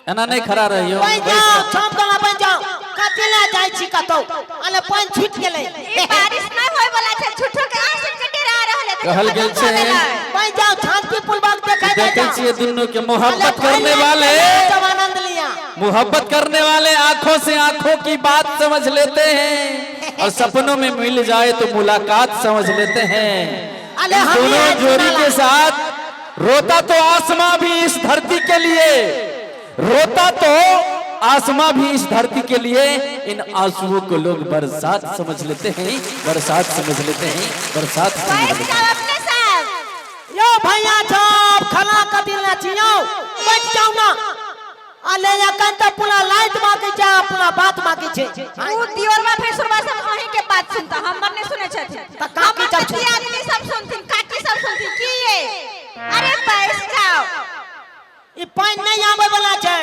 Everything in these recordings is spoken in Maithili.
एना नहीं खड़ा रहियो। बन जाओ, छाप गला बन जाओ। कथी ला जाइ छी कतौ? अले पानि छूटि गेलै। ई बारिश नहीं होय वाला छै, झूठो के अहाँ सब के डरा रहल है। कहल गेल छै। बन जाओ, शांति पूर्वक देखै देखे छियै दुनू के मोहब्बत करने वाले, जब आनंद लिया। मोहब्बत करने वाले आंखों से आंखों की बात समझ लेते हैं और सपनों में मिल जाए तो मुलाकात समझ लेते हैं। अरे हम दोनों ये जोड़ी सुनाला। के साथ रोता तो आसमां भी इस धरती के लिए, रोता तो आसमां भी इस धरती के लिए, इन आंसुओं को लोग बरसात समझ लेते हैं, बरसात समझ लेते हैं, बरसात समझ बैठ लेते हैं। जाओ अपने सब। यो भैया छाप खला कथी ला छी यौ? बैठ जाओ ना। अले अखन तऽ पूरा लाइट बाकी छै आ पूरा बात बाकी छै। उ दियोरवा भैंसुरवा सब अहीं के बात सुनता, हमर नहीं सुने छथिन। तऽ काकी हमर सब तऽ दियादनी सब सुनथिन, काकी सब सुनथिन की ये? अरे बैठ जाओ। ई पानि नहि आबै वाला छै।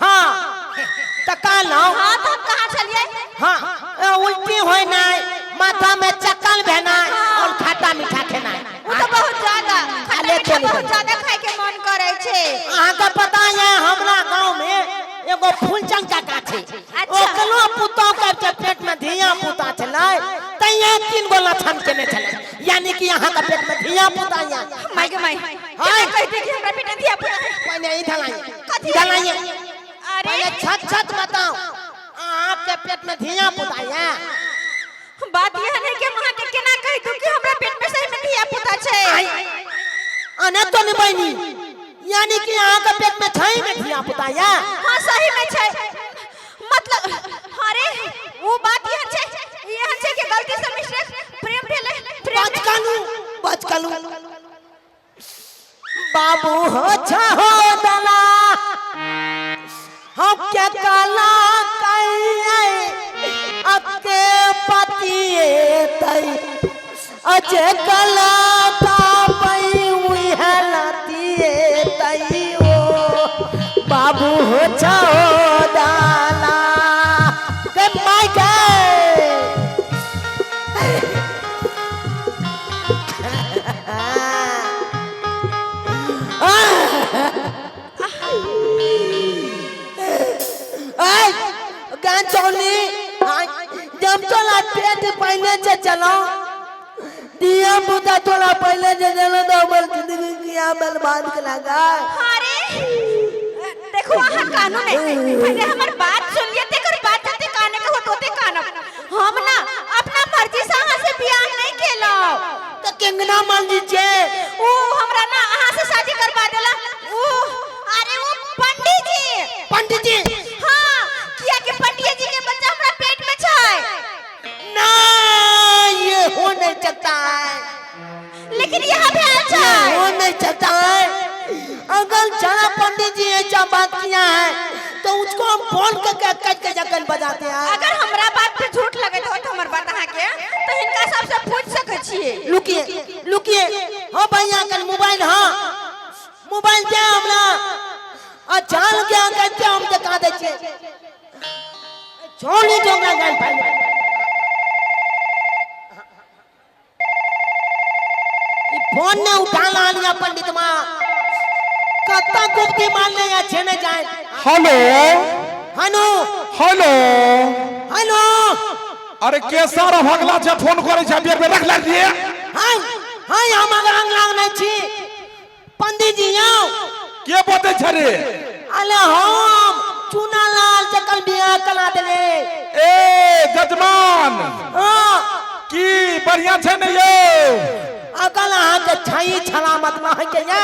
हाँ तऽ कहलहुँ। हाँ तऽ हम कहाँ छलियै? हाँ, उल्टी होय नहि, माथा में चक्कर भेनाइ और खट्टा मीठा खेनाइ। उ तऽ बहुत ज्यादा खट्टा अले मीठा चलू। बहुत ज्यादा खाय के मन करै छै। अहाँके पता है हमरा गाँव में एगो फूलचंद काका छै। अच्छा। ओकरो पुतोह के जे पेट में धिया पुता छलै तैये 3 गो लक्षण केने छलै, यानी कि अहाँके पेट में धिया पुता या। माय गे माय, हाँ। केना कहते कि हमरा पेट में धिया पुता है? पहिने इधर आइए। कथी? इधर आइए। अरे पहले छत छत बताओ, अहाँके पेट में धिया पुता या? बात यह नहीं कि हम अहाँके केना कहि दू कि हमरा पेट में सही में धिया पुता छै। अने तो नहीं बहिनी, यानी कि अहाँके पेट में छै में धिया पुता या? हाँ सही में छै। मतलब अरे वो बात यह छै, यह छै कि गलती से मिस्टेक प्रेम भेलै, प्रेम बच कलू, बच कलू बाबू हो छहो दला हम क्या काला कई अके पतिए तई अचे कला का पई हुई है लतिए तई ओ बाबू हो छहो दला के माय के। गान चौली जब तोला पेट पहले से चलो दिया पुता तोला पहले से चलो तो हमर जिंदगी किया बर्बाद के लगा। अरे देखो अहाँ कानू ने पहले हमर बात सुन लिय, तेकर बात जते काने के होत ओते कानब। हम ना अपना मर्जी से अहाँ से बियाह नहीं केलौ। तो केंगना मर्जी छे? ऊ हमरा ना अहाँ से शादी करवा देला ऊ, अरे वो पंडित जी। पंडित जी? हाँ, किया कि पंडित जी के बच्चा हमरा पेट में छै। ना ये हो नहीं सकता है। लेकिन यह भेल छै। ये हो नहीं सकता है। अगर जरा पंडित जी ऐसा बात किया है तो उसको हम फोन करके कट के जगन बजाते हैं। अगर हमरा बात पे झूठ लगे तो हमर बात अहाँ के तो हिनका सबसे पूछ सके छियै। लुकिए लुकिए, हाँ भैया कल मोबाइल, हाँ मोबाइल दे हमरा आ जान के कहते हम दिखा दे छियै। छोड़ी जोगा गाल भाई फोन ने उठा लालिया पंडित माँ कत्ता गुप्ती मारने या छेने जाए। Hello hello hello hello. अरे केसर भगला छै फोन करे छै बेर बेर रख लाग दिए। हाय हाय हम अगरंग लाग नै छी पंडित जी आओ। के बतै छै रे? अले हम चूना लाल जकल बियाह कला देले। ए जजमान। हाँ। की बढ़िया छै ने यौ? अगल अहाँ के छई छला मत में के या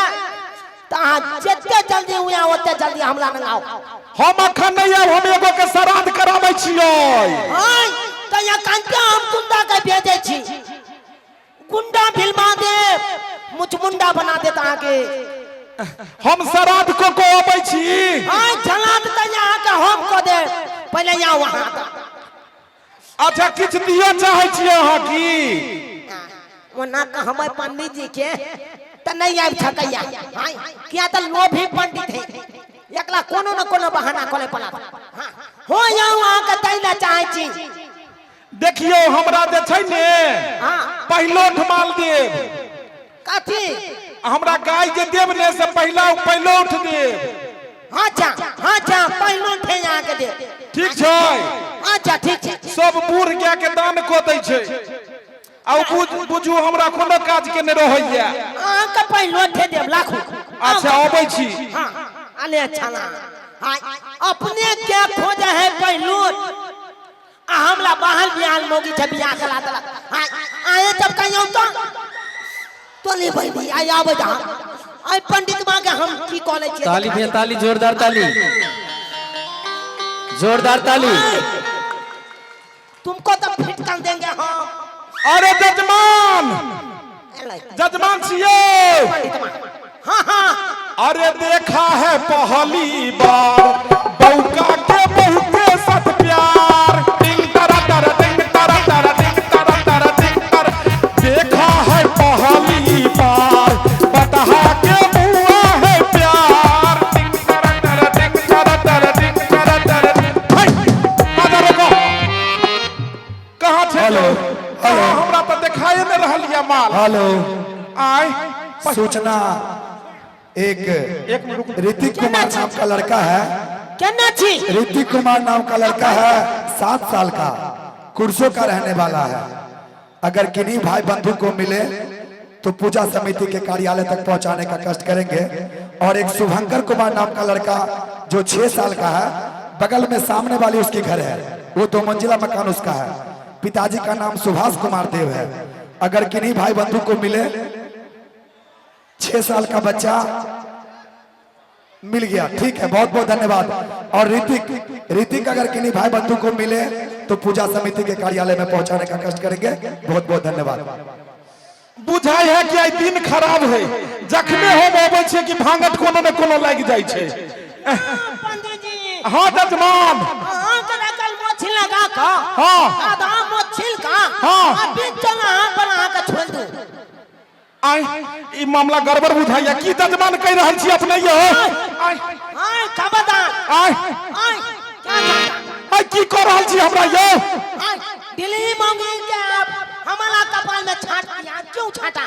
त अहाँ जते जल्दी हुआ ओते जल्दी हमला नंगाओ। हम अखन नहीं आब, हम एगो के श्राद्ध कराबै छियै। हाय त या कंते हम गुंडा के भेजै छी, गुंडा भिलमा दे मुचमुंडा बना देत अहाँ के। हम श्राद्ध को अबै छी। हाय श्राद्ध त अहाँ के हम क दे, पहिले यहाँ वहाँ त। अच्छा किछु दिअ चाहै छियै अहाँ की? ओना कहबै पंडित जी के त नहीं आबि सकैया, हाय किया त लोभी पंडित है, एकला कोनो न कोनो बहाना करे पड़ा। हाँ, हो जाऊ अहाँ के दै ला चाहै छी। देखियौ हमरा जे छै ने हाँ। पहिलो ठमाल देब। कथी? हमरा गाय जे देब ने से पहिला पहिलो उठ देब। अच्छा अच्छा अच्छा ठीक छै। सब बूढ़ गाय के दान कऽ दै छै आ ओ बुझू हमरा कोनो काज के नहि रहैया। अहाँके पहिलो ठे देब लाखो। अच्छा अबै छी। हाँ अने अच्छा ना। हाँ अपने के खोजे है पहिलो आ हमला बाहर बियाह मोगी छै बियाह करा देलक। हाँ आए जब कहियो तो तोली बैठी आई आबै जा आई पंडित माँ के हम की कहले छियै। ताली भैया ताली, जोरदार ताली, जोरदार ताली। तुमको तो फिट कर देंगे हम। अरे जजमान, जजमान छियै। हाँ हाँ। अरे देखा है पहली बार बौका के बहू के साथ प्यार। टिंग तरा तरा टिंग तरा तरा टिंग तरा तरा टिंग तरा। देखा है पहली बार बतहा के बुआ है प्यार। टिंग तरा तरा टिंग तरा तरा टिंग तरा तरा। हे, बाजा रोको। कहाँ छै? Hello, hello. हमरा तऽ देखाए नहि रहल यऽ माल। हेलो। आय सूचना एक एक मिनट रुकू। ऋतिक कुमार नाम का लड़का है। केना छी? ऋतिक कुमार नाम का लड़का है, 7 साल का, कुर्सों का रहने वाला है। अगर किन्हीं भाई बंधु को मिले तो पूजा समिति के कार्यालय तक पहुंचाने का कष्ट करेंगे। और एक शुभंकर कुमार नाम का लड़का जो 6 साल का है, बगल में सामने वाली उसकी घर है, वो 2 मंजिला मकान उसका है। पिताजी का नाम सुभाष कुमार देव है। अगर किन्हीं भाई बंधु को मिले, 6 साल का बच्चा मिल गया, ठीक है, बहुत बहुत धन्यवाद। और ऋतिक, ऋतिक अगर किन्हीं भाई बंधु को मिले तो पूजा समिति के कार्यालय में पहुंचाने का कष्ट करेंगे। बहुत बहुत धन्यवाद। बुझाइ है कि आई दिन खराब है, जखने हम अबै छियै कि भांगट कोनो ने कोनो लागि जाइ छै। पंडित जी। हाँ जजमान। अहाँके रखल मोछी लगा कऽ। हाँ। आधा मोछिल का। हाँ। आ बीच चल अहाँ पर अहाँके छोड़ि दू। आय ई मामला गड़बड़ बुझाइया। की जजमान कहि रहल छी अपने यो? आय आय खबरदार। आय आय क्या जाता? आय की कऽ रहल छी हमरा यो? आय दिल्ली मांगी के आप हमारा कपाल में छाट दिया, क्यों छाटा?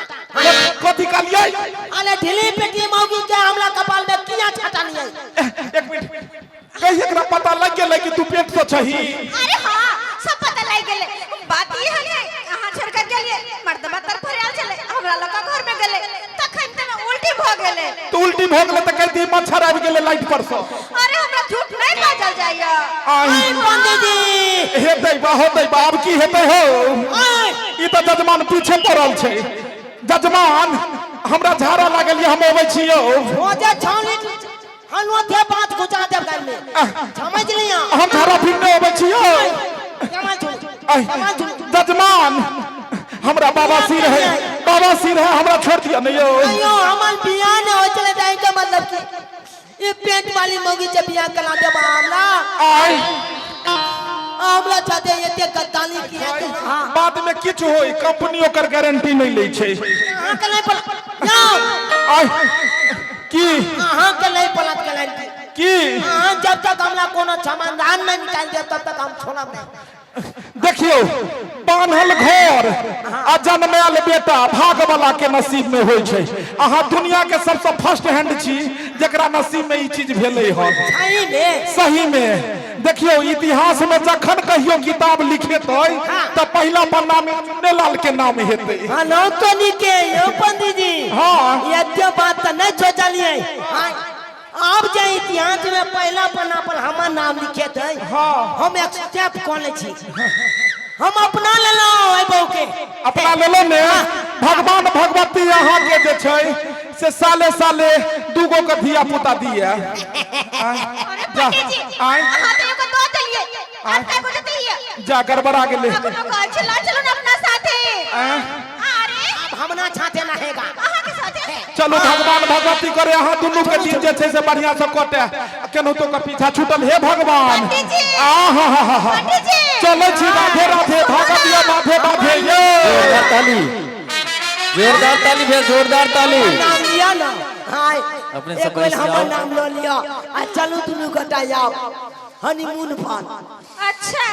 कथी कहलियै? अरे ढीली पेटी मौगी के हमरा कपाल में किया छाटा लियै? एक मिनट, कही एकरा पता लग गेलै कि तू पेट से छही? अरे हाँ सब पता लग गेलै। बात ई है ने अहाँ छोड़ कर गेलियै, मर्दबा तर फरियाल छलै, हमरा लग घर में गेलै तखन त उल्टी भ गेलै। तो उल्टी भ गेलै त कहि दी मच्छर आबि गेलै लाइट पर से। अरे हमरा झूठ नहीं बाजल जाइया। आइ पंडित जी। हेतै बा, होतै बा, आब की हेतै हो? ई त जजमान पीछे पड़ल छै। जजमान हमरा झाड़ा लागल ये, हम अबै छी यौ। हो जे छौली हलवा थे बात घुचा देब घर में, समझ लिया? हम झाड़ा फिरने अबै छी यौ। जजमान हमरा बाबा सिर है, बाबा सिर है, हमरा छोड़ दिया नहीं यौ। अयो हमर बियाह ने हो चले जाए के मतलब कि ये पेट वाली मौगी से बियाह करा दे हमरा। आय हमरा चाहते एते गद्दारी किया के? हां बाद में किछु होई कंपनी ओकर गारंटी नहीं लै छै। अहाँ के नहीं पला जाओ। आय की अहाँ के नहीं पलट गारंटी की? अहाँ जब तक हमरा कोनो समाधान नहीं निकाल देब तब तक हम छोड़ब नहीं। देखियो बान्हल घर आ जनमायल बेटा भाग वाला के नसीब में होई छै। अहाँ दुनिया के सबसे फर्स्ट हैंड छी जकरा नसीब में ई चीज भेलै हन। सही में? सही में। देखियो इतिहास में जखन कहियो किताब लिखेतै त पहिला पन्ना में चुन्नेलाल के नाम हेतै। हाँ नौ तो लिखे यो पंडित जी। हाँ। ये बात तो नहीं सोचलिए। हाँ अब जे इतिहास में पहला पन्ना पर हमार नाम लिखे थे। हाँ। हम एक्सेप्ट कर ले छी, हम अपना लेलहुँ एहि बहू के। अपना लेलहुँ ने? भगवान भगवती अहाँ के जे छै से साले साले दूगो के धिया पुता दिए। अरे पंडित जी, आय। अहाँ तो एगो दऽ देलियै, आब काय को देतियै? जा गड़बड़ा गेलै। अखनो कहै छै, ला चलू ने अपना साथे। आँय। अरे अब हम ना छाते नहेगा। अहाँ के साथे? चलू भगवान भगवती करे अहाँ दुनू के दिन जे छै से बढ़िया से कटे, केनाहितो के पीछा छूटल। हे भगवान। पंडित जी। आ हा हा हा हा। पंडित जी। चलै छी, राधे राधे, भागत दिया बाधे बाधे ये। जोरदार ताली, जोरदार ताली भैया, जोरदार ताली। नाम लिया ना। हाय अपने एक सब बेर बैस हमर जाओ। नाम ल लिया आ चलू दुनू गोटा जाओ हनीमून पर। अच्छा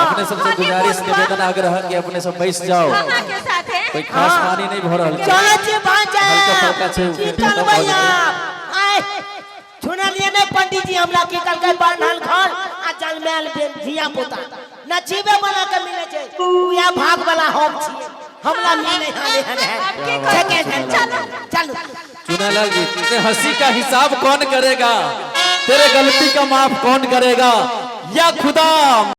अपने सबसे गुजारिश निवेदन आग्रह कि अपने सब बैस जाओ, अहाँ के साथे कोई खास पानी नहीं भर रहल छै। चलो जी भाई हल्का फुल्का छै, की खत्म करबै भऽ जेतै। आप? आय सुनलिए ने पंडित जी हमरा की कहलकै? बान्हल घर आ जनमायल धिया पुता नसीबे बना के मिले छै। उया भाग वाला हम छियै, हमरा मिले। हां हां। आब की करू? चलू। चलू। चुनालाल जी, तेरे हंसी का हिसाब कौन करेगा, तेरे गलती का माफ कौन करेगा, या खुदा।